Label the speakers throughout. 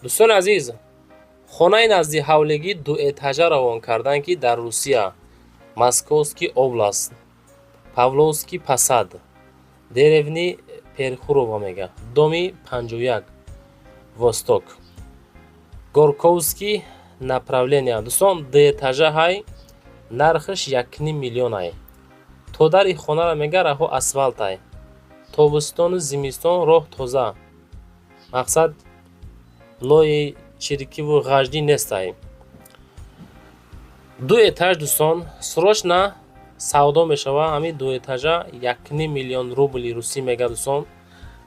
Speaker 1: Дӯстони азиз, хонаи назди ҳавлигӣ дуэтажа равон карданд, ки дар Русия, Московский область, Павловский Посад, деревни Перхурова мега, доми 51, восток, Горьковский направления. Дӯстон, дуэтажа ҳай, нархаш 1,5 миллионай. То дари хонара мега раҳо асфалтай, тобистону зимистон роҳ тоза, мақсад лои чиркиву ғаждӣ нестай. Ду этаж, дӯстон, срочно савдо мешава. Ҳамин ду этажа 1,5 миллион рубли русӣ мега, дӯстон,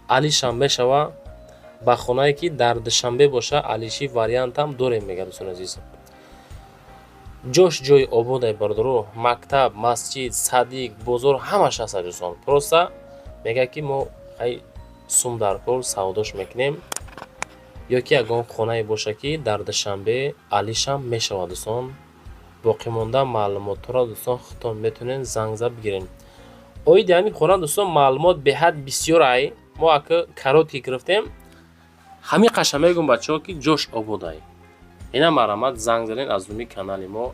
Speaker 1: алишам мешава. Ба хонае ки дар Душанбе боша, алиши вариантам дорем мега. Дӯстони азиз, ҷош ҷои ободай, бародаро, мактаб, масҷид, садик, бозор ҳамаш ҳаст. Дӯстон, просто мега ки мо ай сум дар кор савдош мекунем ё ки ягон хонае боша, ки дар Душанбе, алишам мешавад. Дӯстон, боқимонда маълумотҳоро, дӯстон, худтон метавонед занг зад бигиред. Оиди ҳамин хона, дӯстон, маълумот беҳад бисёр ай, мо ака короткий гирифтем. Ҳамин қаша мегӯм, бачаҳо, ки ҷош ободай. Ина марҳамат, занг занед, аз рӯи канали мо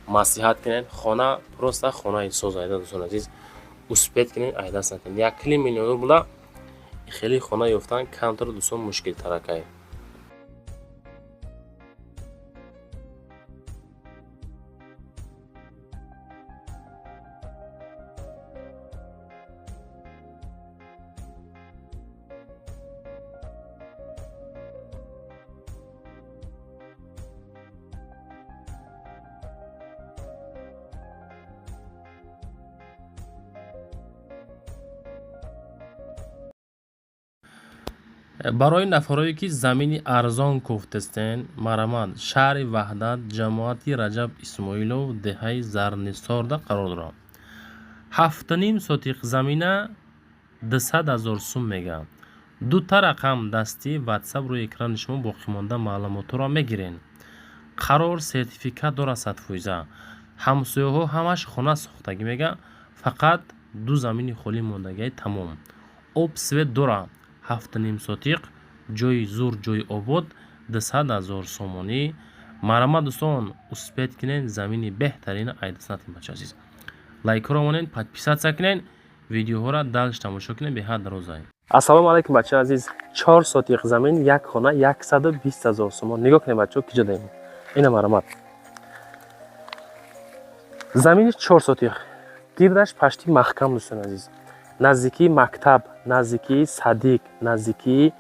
Speaker 1: маслиҳат кунед. Хона просто хонаи соз айда. Дӯстони азиз, успеть кунед, айдаст накунед. 1,5 миллион рубла хеле хона ёфтан камтар, дӯстон, мушкилтаракай. Барои нафарое ки замини арзон кофтестен, марҳамат, шаҳри Ваҳдат, ҷамоати Раҷаб Исмоилов, деҳаи Зарнисорда қарор дорад. 7,5 сотиқ замина 200 000 сум мега. Дута рақам дастӣ ватсап рӯи экрани шумо, боқимонда маълумотҳоро мегирен. Қарор, сертификат дорад 100%. Ҳамсояҳо ҳамаш хона сохтагӣ мега, фақат ду замини холӣ мондагиай, тамом. Об, свет дорад. 7,5 сотиқ, ҷои зур, ҷои обод, 200 000 сомонӣ. Марҳамат, дӯстон, успеть кунед, замини беҳтарина айдаст натин. Бача азиз, лайкҳоро монед, подписаться кунед, видеоҳоро дальше тамошо кунед, беҳад дарозай. Ассалому алайкум, бача азиз. 4 сотиқ замин, як хона, 120 000 сомон. Нигоҳ кунед, бачаҳо, ки ҷо даем. Ина марҳамат, замини 4 сотиқ, гирдаш пашти маҳкам. Дӯстони азиз, наздикии мактаб, наздикии садик, наздикии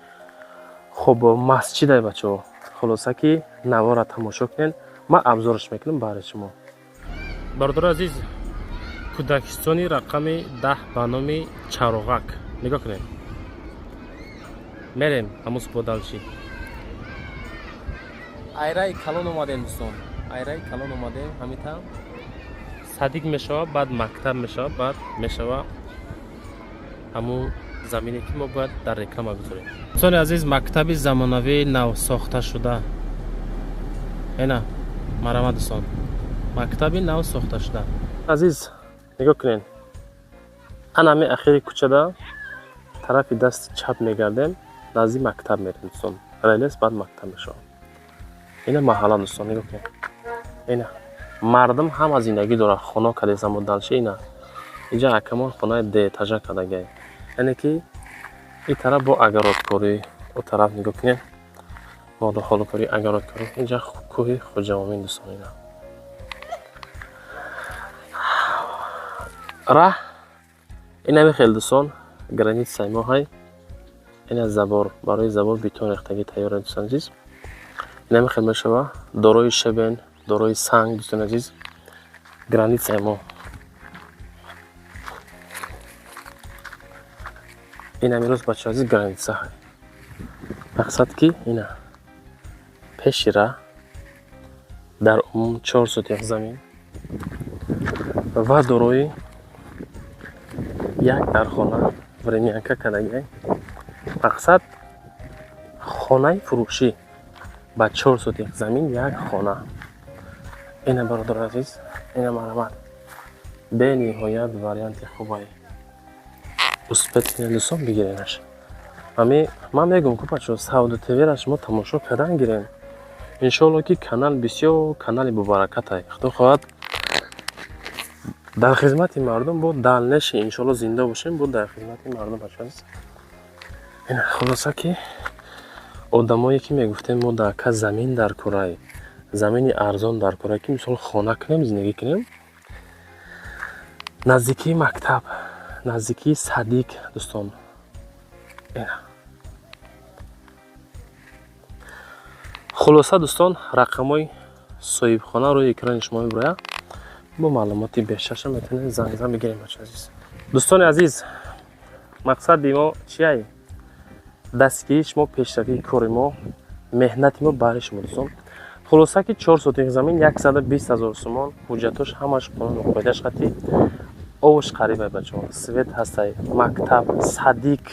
Speaker 1: хуб масҷидай, бачаҳо. Хулоса ки навора тамошо кунед, ман обзорш мекунам баҳри шумо. Бародари азиз, кӯдакистони рақами 10 ба номи Чароғак, нигоҳ кунед. Мерем ҳамуз бо дальше. Айраи калон омадем, дӯстон, айраи калон омадем. Ҳамита садик мешава, баъд мактаб мешава, баъд мешава ҳамун замине ки мо бояд дар реклама гузорем. Дӯстони азиз, мактаби замонавии нав сохта шуда ена, марҳамат, дӯстон, мактаби нав сохта шуда. Азиз, нигоҳ кунед, ана ҳамин ахири кӯчада тарафи дасти чап мегардем, назди мактаб мерем, дӯстон. Релес, баъд мактаб мешавад. Ина маҳалла, дӯстон, нигоҳ кунед. Ина мардум ҳама зиндагӣ дорад, хона кадесамо. Дальше ина инҷа акамон хонаи дуэтажа кардагиай, яъне ки ин тараф бо огородкорӣ, о тараф нигоҳ кунед, молуҳолукорӣ, огородкорӣ. Инҷа кӯҳи Хуҷамомин, дӯстон. Ина раҳ, инами хел, дӯстон, границаи мо ҳай. Ина забор, барои забор бетон рехтагӣ тайёра. Дӯстон азиз, инами хел мешава, дорои щебень, дорои санг. Дӯстони азиз, границаи мо инами рӯз, бачаҳо азиз, граница ҳай. Мақсад ки ина пеши раҳ дар умум 4 сотиқ замин ва дорои як дархона, времянка кардагиай. Мақсад хонаи фурӯшӣ ба 4 сотиқ замин, як хона. Ина, бародари азиз, ина марҳамат, бениҳоят варианти хубай. Успеть кунед, дӯстон, бигиренаш. Ҳами ман мегӯм, ку бачаҳо, Савдо ТВ-ра шумо тамошо кардан гирем. Иншоалло, ки канал бисёр канали бубаракатай. Худо хоҳад, дар хизмати мардум бо дальнейший, иншоалло, зинда бошем, бо дар хизмати мардум, бачаҳо. Ина, хулоса, ки одамое ки мегуфтем, мо дар ка замин дар курай, замини арзон дар курай, ки мисол хона кунем, зиндагӣ кунем, наздикии мактаб, наздикии садик, дӯстон. Ина, хулоса, дӯстон, рақамҳои соҳибхона рӯи экрани шумо мебирояд. Бо маълумоти бештарша метавонед зангзан бигирем, бача азиз. Дӯстони азиз, мақсади мо чиай? Дастгирии шумо, пешравии кори мо, меҳнати мо баҳри шумо, дӯстон. Хулоса, ки 4 сотих замин, 120 000 сомон, ҳуҷҷатош ҳамаш қонуну қоидаш қатӣ, овош қарибай, бачаҳо, свет ҳастай, мактаб, садик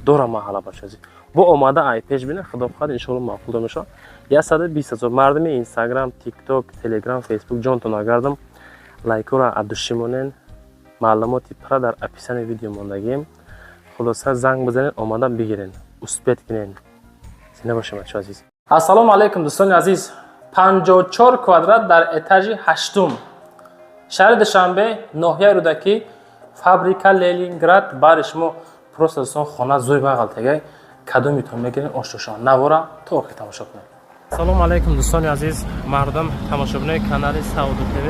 Speaker 1: дора маҳалла, бача азиз. Бо омада ай пеш бина, худо хоҳад, иншоалло, маъқул мешавад. 120 000. Мардуми Инстаграм, Тикток, Телеграм, Фейсбук, ҷонтон агардам, лайкҳоро аддушӣ монен. Маълумоти пурра дар описании видео мондагием. Хулоса, занг бизанед, омада бигирен, успеть кунен. Зинда бошем, бачаҳо азиз. Ассалому алайкум, дӯстони азиз. 54 квадрат дар этажи ҳаштум, шаҳри Душанбе, ноҳияи Рӯдакӣ, фабрика Ленинград. Бари шумо просто, дӯстон, хона зӯй бағалтегай. Кадомитон мегирен, ошто навора то охир тамошо кунед. Ассалому алайкум, дӯстони азиз, мардум, тамошобинои канали Савдо ТВ.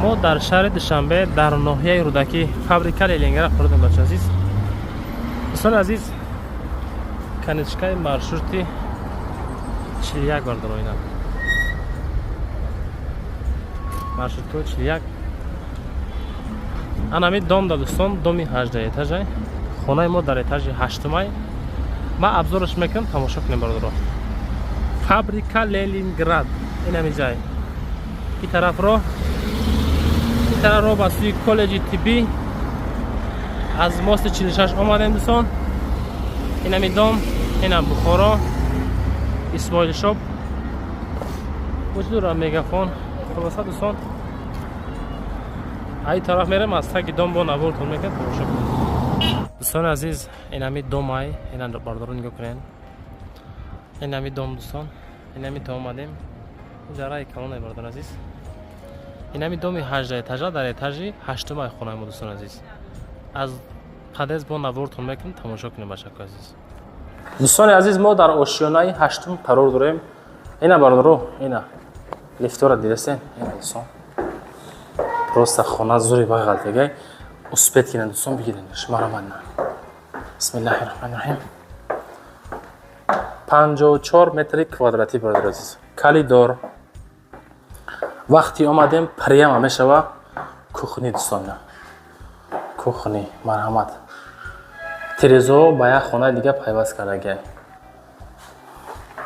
Speaker 1: Мо дар шаҳри Душанбе, дар ноҳияи Рӯдакӣ, фабрика Ленинград қарор бача азиз. Дӯстони азиз, конечкаи маршрути 41 бардороина, маршрутҳои 41. Анами дом да, дӯстон, доми 18 этажай. Хонаи мо дар этажи ҳаштумай. Ман обзораш мекунам, тамошо кунем, бародаро. Фабрика Ленинград инами ҷай. И тарафро, и тарафро ба сӯи коллеҷи тиббӣ аз мости 46 омадем, дӯстон. Инами дом, инам Бухоро, Исмоилшоп вуҷуд, Мегафон. Хулоса, дӯстон, ай тараф мерем, аз таги дом бо навортон мекунем, тамошо кунем. Дӯстони азиз, инами домай, ина, бардоро, нигоҳ кунед, инами дом, дӯстон. Инами то омадем, ҷараи калоне, бардор азиз. Инами доми 18 этажа, дар этажи ҳаштумай хонаи мо, дӯстони азиз. Аз подъезд бо навортон мекунем, тамошо кунем, бачако азиз. Дӯстони азиз, мо дар ошёнаи ҳаштум қарор дорем. Ина, бардоро, ина лифтора дидастен. Ина, дӯстон, просто хона зури бағалтегай. Успеть кунед, дӯстон, бигирен. Шумарамадна. Бисмиллаҳи раҳмани раҳим. 54 метри квадратӣ, бародари азиз, коридор. Вақти омадем, прямо мешава кухни, дӯстон, кухни, марҳамат. Тирезо ба як хонаи дига пайваст кардагиай.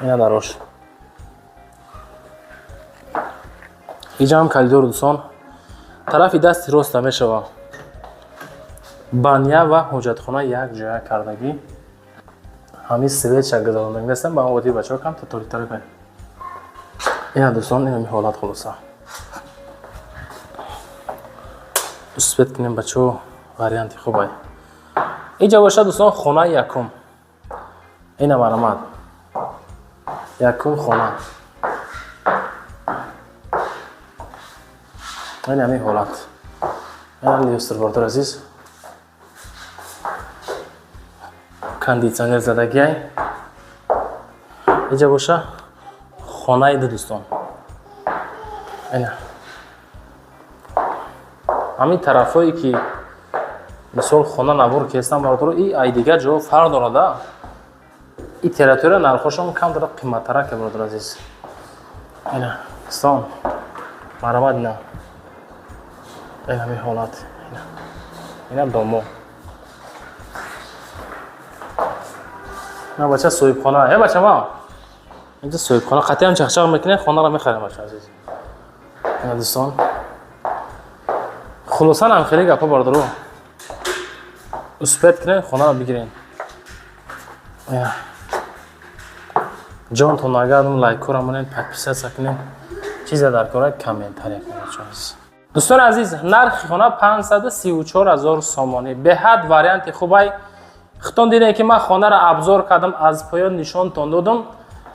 Speaker 1: Ина дарош, иҷам коридор, дӯстон. Тарафи дасти роста мешава баня ва ҳоҷатхона як ҷоя кардагӣ. Ҳамин светша гузарондагӣ нестам, ба оди бачаҳо кам торитара. Ина, дӯстон, инами ҳолат. Хулоса, успеть кунем, бачаҳо, варианти хубай. Инҷа бошад, дӯстон, хонаи якум. Ина, марҳамат, якум хона. Ин ҳамин ҳолат, инам люстр, бардор азиз, кондитсионер задагиай. Инҷа боша хонаи ду, дӯстон. Ина ҳамин тарафҳое ки мисол хона навор кестан, бародаро, и ай дигар ҷо фарқ дорада. И территория нархошон камтара қиматтарак, бародар азиз. Ина, дӯстон, марҳамат, ина, ин ҳамин ҳолат. Ина домо. На, бача, соҳибхона, э, бача, ма инҷа соҳибхона қатъиам чақчақ мекунем, хонаро мехарем, бача азиз. Ина, дӯстон, хулосан ҳам хеле гапҳо, бародаро. Успеть кунед, хонаро бигирен. Ҷонтон агардум, лайкора монед, подписаться кунед, чизе дар кора комментария кунед, бача азиз. Дӯстони азиз, нархи хона 534 000 сомонӣ. Беҳад варианти хубай. Хитон дидем, ки ман хонаро обзор кардам, аз поён нишонтон додам.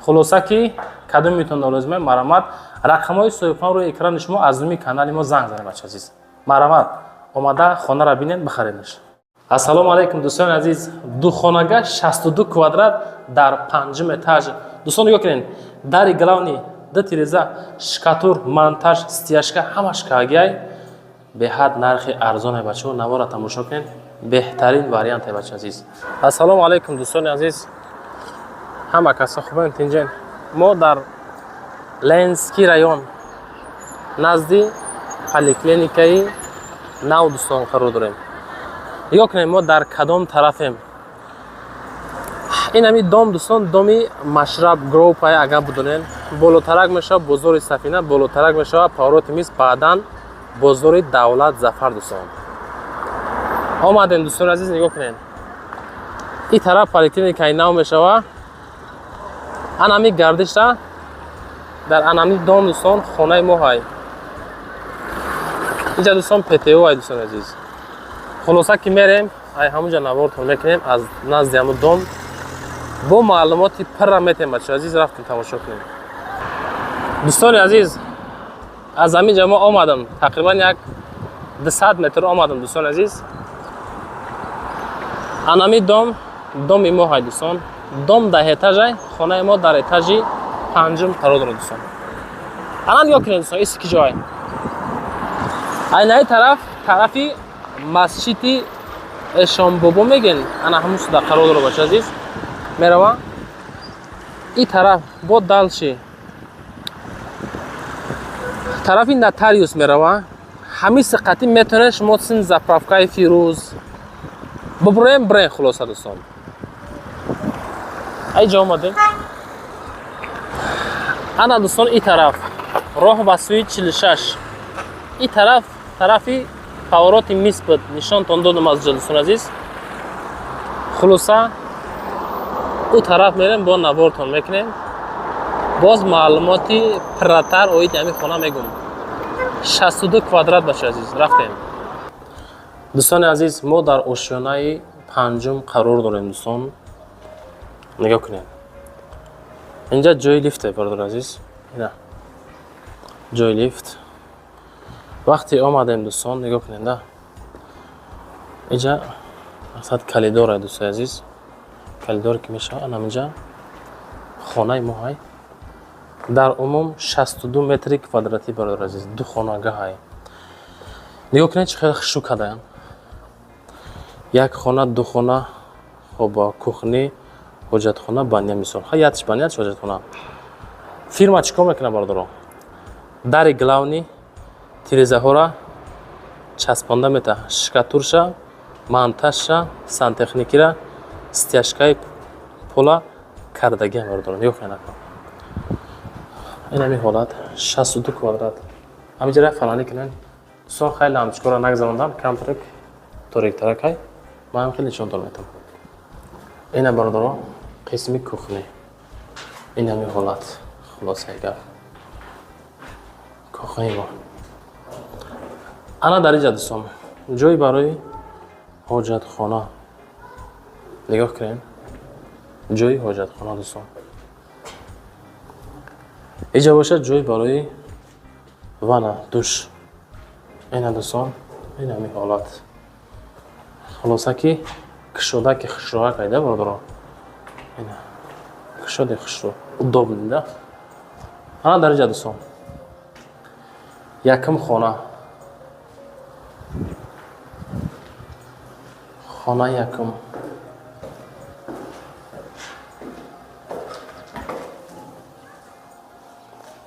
Speaker 1: Хулоса, ки кадомитон нолозима, марамат, рақамҳои соҳибхон рӯи экрани шумо, аз номи канали мо занг занед. Бача азиз, марамат, омада хонаро бинед, бихаредаш. Ассалому алайкум, дӯстони азиз. Духонага, 62 квадрат, дар панҷум этаж. Дӯстон, нигоҳ кунед: дари главный, ду тиреза, штукатур, монтаж, стяжка ҳамаш кагиай. Беҳад нархи арзоне, бачаҳо. Навора тамошо кунед, беҳтарин варианте, бача азиз. Ассалому алайкум, дӯстони азиз. Ҳама каса хубен, тинҷен? Мо дар Ленинский район, назди поликлиникаи нав, дӯстон, қарор дорем. Нигоҳ кунед, мо дар кадом тарафем. Ин ҳами дом, дӯстон, доми Машраб Группай, агар будонен. Болотарак мешавад бозори Сафина, болотарак мешавад повороти Мис, баъдан бозори Давлат Зафар. Дӯстон, омадем. Дӯстони азиз, нигоҳ кунед, ин тараф поликлиникаи нав мешавад. Анами гардишта дар анами дом, дӯстон, хонаи мо ҳай. Инҷа, дӯстон, ПТУ ай. Дӯстони азиз, хулоса, ки мерем, ай ҳамунҷа навортон мекунем, аз назди ҳамун дом бо маълумоти пурра метем. Бачаҳо азиз, рафтем, тамошо кунем. Дӯстони азиз, аз ҳамин ҷа мо омадам, тақрибан як 200 метр омадам. Дӯстони азиз, анами дом доми мо ҳай. Дӯстон, дом 10 этажай, хонаи мо дар этажи панҷум қарор дорад. Дӯстон, ана нигоҳ кунед, дӯстон, иси ки ҷой. Айнаи тараф, тарафи масҷиди Эшонбобо мегӯен, ана ҳамун суда қарор дорад. Бача азиз, мерава и тараф, бо дальше тарафи нотариус мерава. Ҳамин сиқатӣ метавонед шумо син заправкаи Фирӯз бубуроем, бирен. Хулоса, дӯстон, ай ҷо омадем. Ана, дӯстон, и тараф роҳ ба сӯи 46, и тараф тарафи повороти Мис буд, нишонтон додам аз ҷо. Дӯстон азиз, хулоса, ӯ тараф мерем, бо навортон мекунем, боз маълумоти пурратар оиди ҳамин хона мегӯм. 62 квадрат, бача азиз, рафтем. Дӯстони азиз, мо дар ошёнаи панҷум қарор дорем. Дӯстон, нигоҳ кунед, инҷа ҷои лифте, бародари азиз, ина ҷои лифт. Вақте омадем, дӯстон, нигоҳ кунед да, инҷа мақсад коридора. Дӯстои азиз, коридоре ки мешавад, анам инҷа хонаи мо ҳай. Дар умум 62 метри квадратӣ, бародари азиз, ду хонагаҳай. Нигоҳ кунед, чӣ хеле хушрӯ кардаянд: як хона, ду хона, хоб, кухни, ҳоҷатхона, баня. Мисол, ха, ятиш баня, ятиш ҳоҷатхона. Фирма чӣ кор мекунад, бародаро? Дари главный, тирезаҳоро часпонда мета, штукатурша, монтажша, сантехникира, стяжкаи пола кардагиам, бародаро. Нигоҳ кунед, ака, ин ҳамин ҳолат, 62 квадрат. Ҳаминҷа фалонӣ кунед, дӯстон. Хеле лампочкаро нагзарондам, камтарак ториктаракай, ман хеле нишонтон метам. Ина, бародаро, қисми кухни, ин ҳамин ҳолат. Хулосаи гап, кухни мо ана дар инҷа. Дӯстон, ҷой барои ҳоҷатхона, нигоҳ кунед, ҷои ҳоҷатхона. Дӯстон, инҷа бошад ҷой барои ванна, душ. Ина, дӯстон, ин ҳамин ҳолат. Хулоса, ки кушода, ки хушрӯа кайда, бародаро, ина кушоди хушрӯ, удобный да. Ана дар инҷа, дӯстон, якум хона, хонаи якум.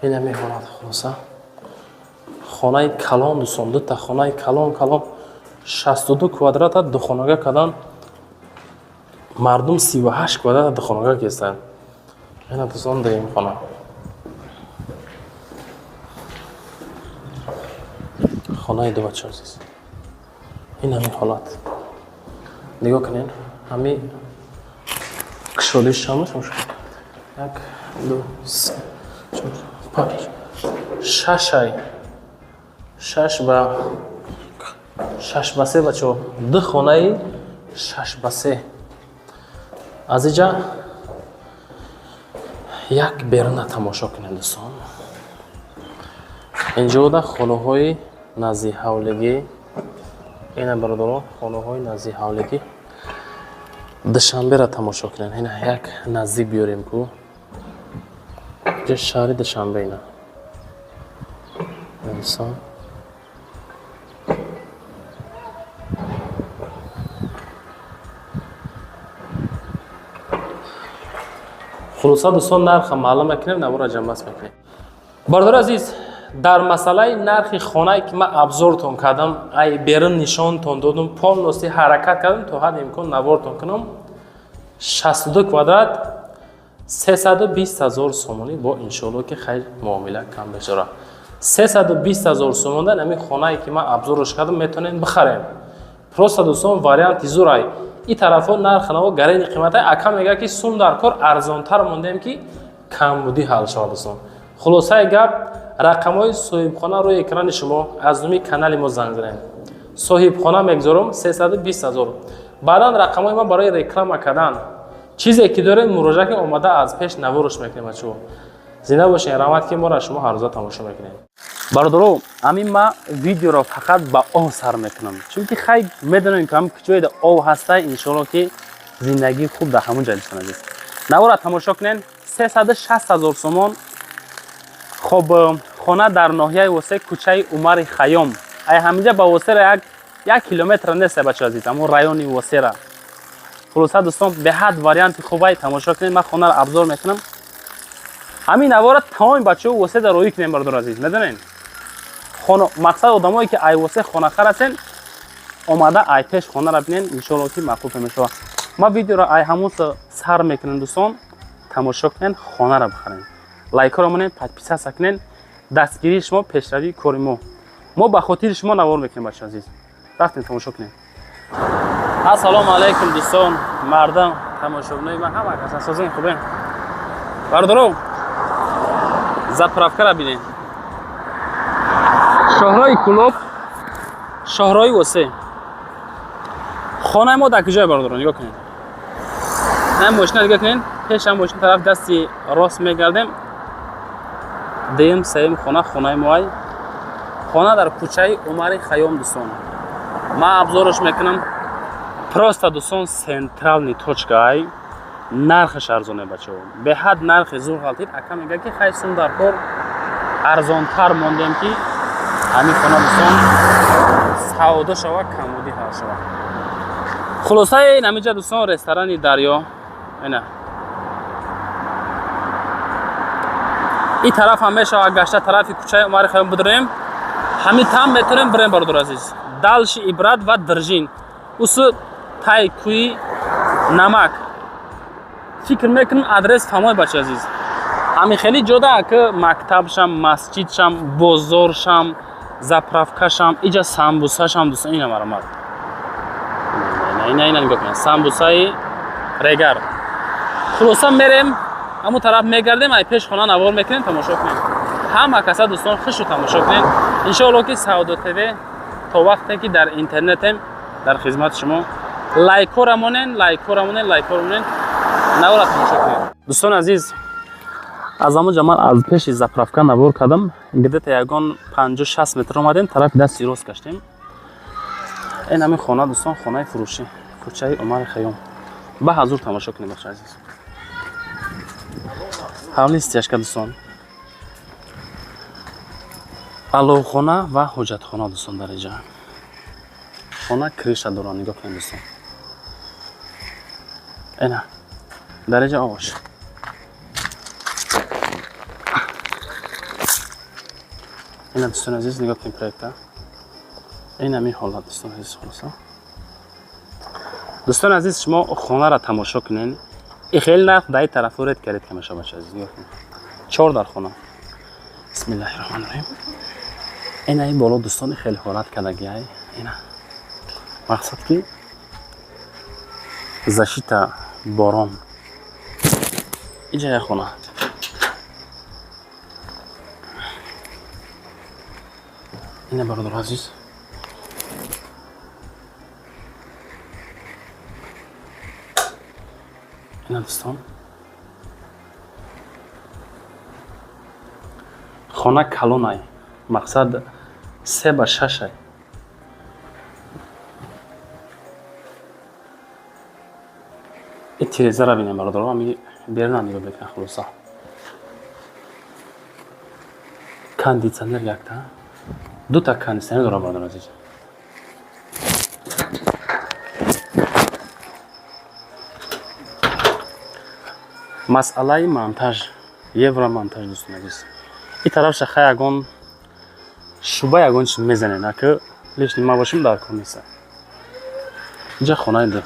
Speaker 1: Ин ҳамин ҳолат. Хулоса, хонаи калон, дӯстон, дута хонаи калон калон, 62 квадрата духонага кардан. Мардум 38 квадрата духонага кестанд. Ина, дӯстон, дуюм хона, хонаи ду. Бача азиз, ин ҳамин ҳолат. Нигоҳ кунед, ҳами кушодиш чанд бошад? Як, ду, се, чор, панҷ, шашай, 6 ба 6 ба 3, бачаҳо, ду хонаи 6 ба 3. Аз иҷа як беруна тамошо кунем, дӯстон. Инҷода хонаҳои назди ҳавлигӣ. Ина, бародаро, хонаҳои назди ҳавлигӣ Душанберо тамошо кунем. Ина, як наздик биёрем ку. Инҷа шаҳри Душанбе, ина, дӯстон. Хулоса, дӯстон, нарха маълум мекунем, навора ҷамъбаст мекунем. Бародари азиз, дар масъалаи нархи хонае, ки ман обзортон кардам, ай берун нишонтон додум, полностью ҳаракат кардам, то ҳадди имкон навортон кунам. 62 квадрат, 320 ҳазор сомонӣ, бо иншоалло, ки хайр, муомила кам бешора. 320 ҳазор сомонда ҳамин хонае, ки ман обзорш кардам, метавонем бихарем. Просто, дӯстон, варианти зурай. И тарафҳо нархи наво гарени қимата. Ака мегӯяд, ки сум дар кор, арзонтар мондем, ки камбудӣ ҳал шавад. Дӯстон, хулосаи гап, рақамҳои соҳибхона рӯи экрани шумо. Аз номи канали мо занг занед. Соҳибхона мегузорам, 320 ҳазор. Баъдан рақамҳои ма барои реклама кардан, чизе ки дорем, муроҷиат ки омада аз пеш наворош мекунем. Бачаҳо, зинда бошед, раҳмат, ки моро шумо ҳаррӯза тамошо мекунед.
Speaker 2: Бародаро, ҳамин ма видеоро фақат ба ов сар мекунам, чунки хай медонем, ки ҳам куҷоеда ов ҳаста, иншоалло, ки зиндагии хуб дар ҳамон ҷа. Дӯстон азиз, навора тамошо кунен. 360 ҳазор сомон. Хоб, хона дар ноҳияи Восе, кӯчаи Умари Хайём. Ай ҳаминҷа ба Восера як километр нест, бачо азиз, ҳамон райони Восера. Хулоса, дӯстон, беҳад варианти хубай, тамошо кунед. Ман хонаро обзор мекунам. Ҳамин навора тамоми бачаҳо Воседа роӣ кунем. Бародаро азиз, медонем, мақсад одамое, ки ай Восе хонахар ҳастен, омада ай пеш хонара бинен, иншоалло, ки маъқул мешавад. Ман видеоро ай ҳамун сар мекунем. Дӯстон, тамошо кунен, хонара бихарен, лайкҳоро монен, подписаться кунен. Дастгирии шумо пешравии кори мо. Мо ба хотири шумо навор мекунем. Бачо азиз, рафтем, тамошо кунем. Ассалому алайкум, дӯстон, мардам, тамошобинои ман, ҳама кас асозин хубем. Бародаро, заправкара бинед, шоҳрои Кулоб, шоҳрои Восе. Хонаи мо дар куҷое, бародаро? Нигоҳ кунед, ҳам мошина нигоҳ кунед. Пешам мошина тараф дасти рост мегардем, дуюм, сеюм хона хонаи моай. Хона дар кӯчаи Умари Хайём. Дӯстон, ман обзорш мекунам. Просто, дӯстон, центральный точка ай, нархаш арзоне, бачаҳо, беҳад нархи зур ғалтид. Ака мегӯяд, ки хай, сум дар кор, арзонтар мондем, ки ҳамин хона, дӯстон, савдо шава, камбудӣ ҳал шава. Хулосаи ин ҳаминҷа, дӯстон, ресторани Дарё. Ина, ин тараф ҳам мешавад гашта, тарафи кӯчаи Умари Хайём бидурем. Ҳамин там метавонем бирем, бародари азиз. Дальше Ибрат ва Држин, усу тай кӯи Намак. Фикр мекунам, адрес фаҳмой, бача азиз. Ҳамин хеле ҷода ки мактабшам, масҷидшам, бозоршам, заправкашам, иҷа самбусашам. Дӯстон, ина марамад, ина, ина, нигоҳ кунед, самбусаи Регар. Хулоса, мерем ҳамун тараф, мегардем, ай пеш хона навор мекунем, тамошо кунем. Ҳама каса, дӯстон, хушу тамошо кунем. Иншоалло, ки Савдо ТВ то вақте ки дар интернетем, дар хизмати шумо. Лайкҳоро монен, лайкҳоро монен, лайкҳоро монен, навора тамошо кунед. Дӯстони азиз, аз ҳамон ҷа ман аз пеши заправка навор кардам. Где-то ягон 50-60 метр омадем, тарафи дасти рост гаштем. Ин ҳамин хона, дӯстон, хонаи фурӯшӣ, кӯчаи Умари Хайём. Ба ҳазур тамошо кунем, бача азиз. Ҳавли стяжка, дӯстон, аловхона ва ҳоҷатхона. Дӯстон, дар иҷа хона крыша дорад, нигоҳ кунед, дӯстон. Ина, дар иҷа ош. Ина, дӯстони азиз, нигоҳ кунед проекта. Ин ҳамин ҳолат, дӯстони азиз. Хулоса, дӯстони азиз, шумо хонаро тамошо кунед. И хеле нарх дар ин тарафо редко редко мешавад, бача азиз. Нигоҳ кунед, чор дар хона. Бисмиллаҳи роҳмани роҳим. Ина, ин боло, дӯстони, хеле ҳолат кардагиай. Ина, мақсад ки защита борон. Инҷа як хона. Ина, бародари азиз. Ина дӯстон, хона калонай, мақсад 3 ба 6. И тирезара бинем, бародаро, ами берна нигоҳ мекунам. Хулоса, кондитсионер якта, дута кондитсионер дора, бародар азиз. Масъалаи монтаж, евромонтаж, дӯстони азиз. И тарафша хай ягон шуба, ягон чи мезанед, аки лишний ма бошем, дар кор неста. Инҷа хонаи ду.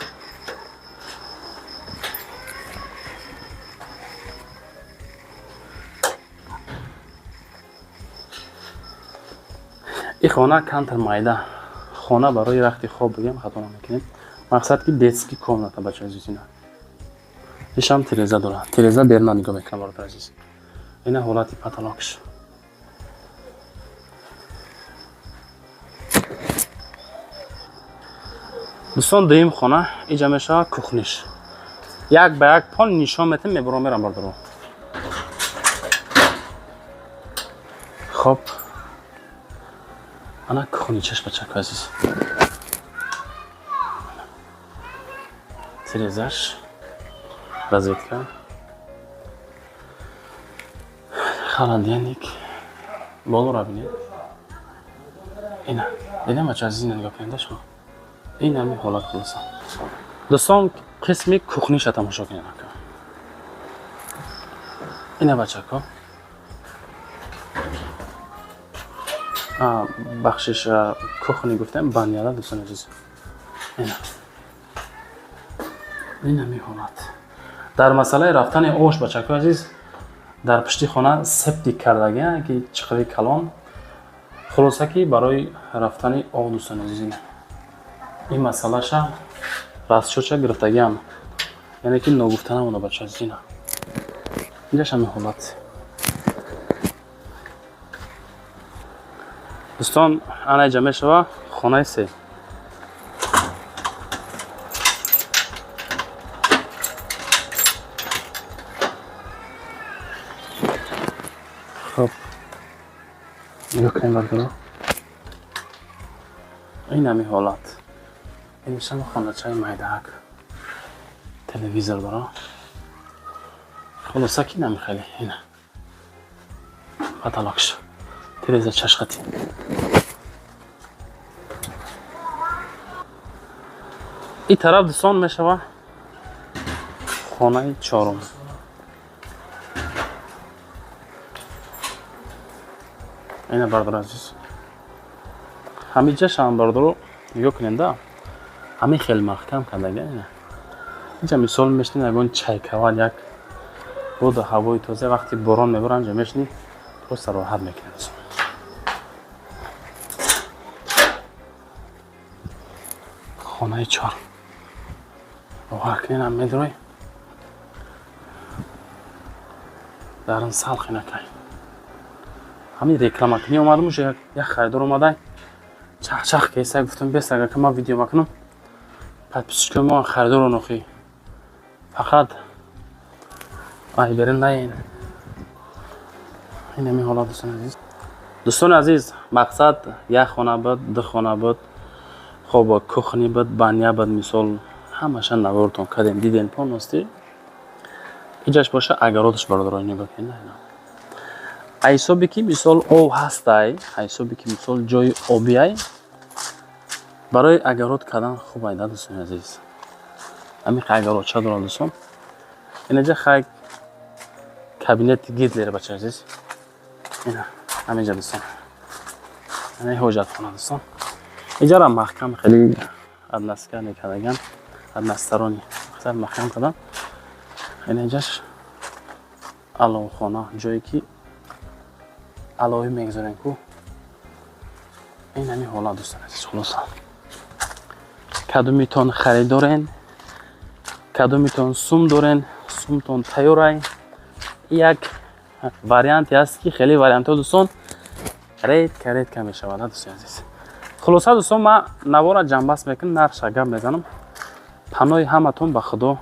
Speaker 2: И хона камтар майда, хона барои рахти хоб бигем, хато намекунем. Мақсад ки детский комната, бачаи азиз. Ина ишам тиреза дора, тиреза берна нигоҳ мекунам, бародар азиз. Ина ҳолати потолокш. Дӯстон, дуюм хона иҷа мешавад кухниш. Як ба як пол нишон метем, мебурам, мерам, бародаро. Хоб, ана кухничаш, бачако азиз, тирезаш, розетка, холодильник. Болоро бинед. Ина дидем, бача азиз, ина нигоҳ кунед шумо, ин ҳамин ҳолат. Хулоса, дӯстон, қисми кухниша тамошо кунед ака. Ина, бачако, бахшиш, кухни гуфтем, баняда, дӯстони азиз. Ина, ин ҳамин ҳолат. Дар масъалаи рафтани ош, бачако азиз, дар пушти хона септик кардагия, ки чиқири калон. Хулоса ки барои рафтани об, дӯстони азиз, ина ин масъалаша расчётша гирифтагиам, яъне ки ногуфта намонда, бача азиз. Ина инҷаш ҳамин ҳолат, дӯстон. Ана иҷа мешава хонаи се. Хоб, нигоҳ кунем, бародаро, ин ҳамин ҳолат. Инишам хоначаи майдаак, телевизор дора. Хулоса ки нами хеле. Ина потолокш, тиреза чашқати. И тараф, дӯстон, мешава хонаи чорум. Ина, бародари азиз, ҳамиҷашам, бародаро, нигоҳ кунед, да, ҳамин хел маҳкам кардага. Ина инҷа мисол мешинед, ягон чайкавал, як боду ҳавои тоза, вақти борон мебора, инҷа мешинӣ, просто роҳат мекунед. Хонаи чор, бовар кунед, медурой, дарун салқи накай. Ҳамин рекламакунӣ омадам, уже як харидор омадай, чахчах кеса. Гуфтам, бес, агар ка ман видео макунам, подписчикои мо харидорро нохӣ, фақат ай берин наин. Ин ҳамин ҳолат, дӯстони азиз. Дӯстони азиз, мақсад як хона буд, ду хона буд, хоб, кухни буд, баня буд, мисол ҳамаша навортон кардем, дидем полностью. Иҷаш боша огородаш, бародаро, нигоҳ кунед. Ҳисобе ки мисол об ҳастай, ҳисобе ки мисол ҷои обиай, барои огород кардан хуб айда, дӯстони азиз. Ҳамин огородча дорад, дӯстон. Инаҷа хай кабинети Гитлер, бача азиз. Ина ҳаминҷа, дӯстон, ина ҳоҷатхона, дӯстон. Иҷара маҳкам хеле односкани кардаган, односторонний, мақсад маҳкам кардан. Инаҷаш аловхона, ҷое ки аловӣ мегузорем ку. Ин ҳамин ҳолат, дӯстон азиз. Хулоса, кадомитон харидорен, кадомитон сум дорен, сумтон тайёрай, як варианте ҳаст, ки хеле вариантҳо, дӯстон, редко, редко мешавад, дӯстони азиз. Хулоса, дӯстон, ман навора ҷамъбаст мекунам, нархша гап мезанам. Паноҳи ҳаматон ба Худо.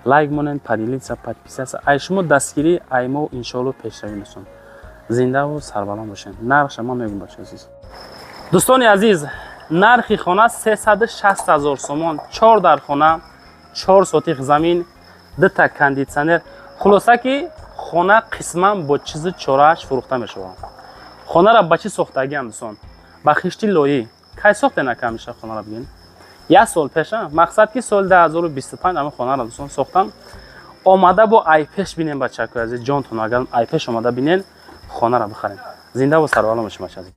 Speaker 2: Лайк монен, поделиться, подписаться. Ай шумо дастгирӣ, ай мо иншоалло пешравӣ. Дӯстон, зиндаву сарбаланд бошед. Нархша ман мегӯм, бача азиз. Дӯстони азиз, нархи хона 360 ҳазор сомон. Чор дар хона, 4 сотих замин, дута кондитсионер. Хулоса ки хона қисман бо чизи чорааш фурӯхта мешавад. Хонара ба чӣ сохтагиам, дӯстон? Ба хишти лоӣ. Кай сохтен, ака, миша хонара бигин? Як сол пеша. Мақсад ки соли 2025 ами хонара, дӯстон, сохтам. Омада бо айпеш бинен, бачакои азиз, ҷонтон агар айпеш омада бинен, хонара бихарем. Зинда бо сарбаланд бошем, бача азиз.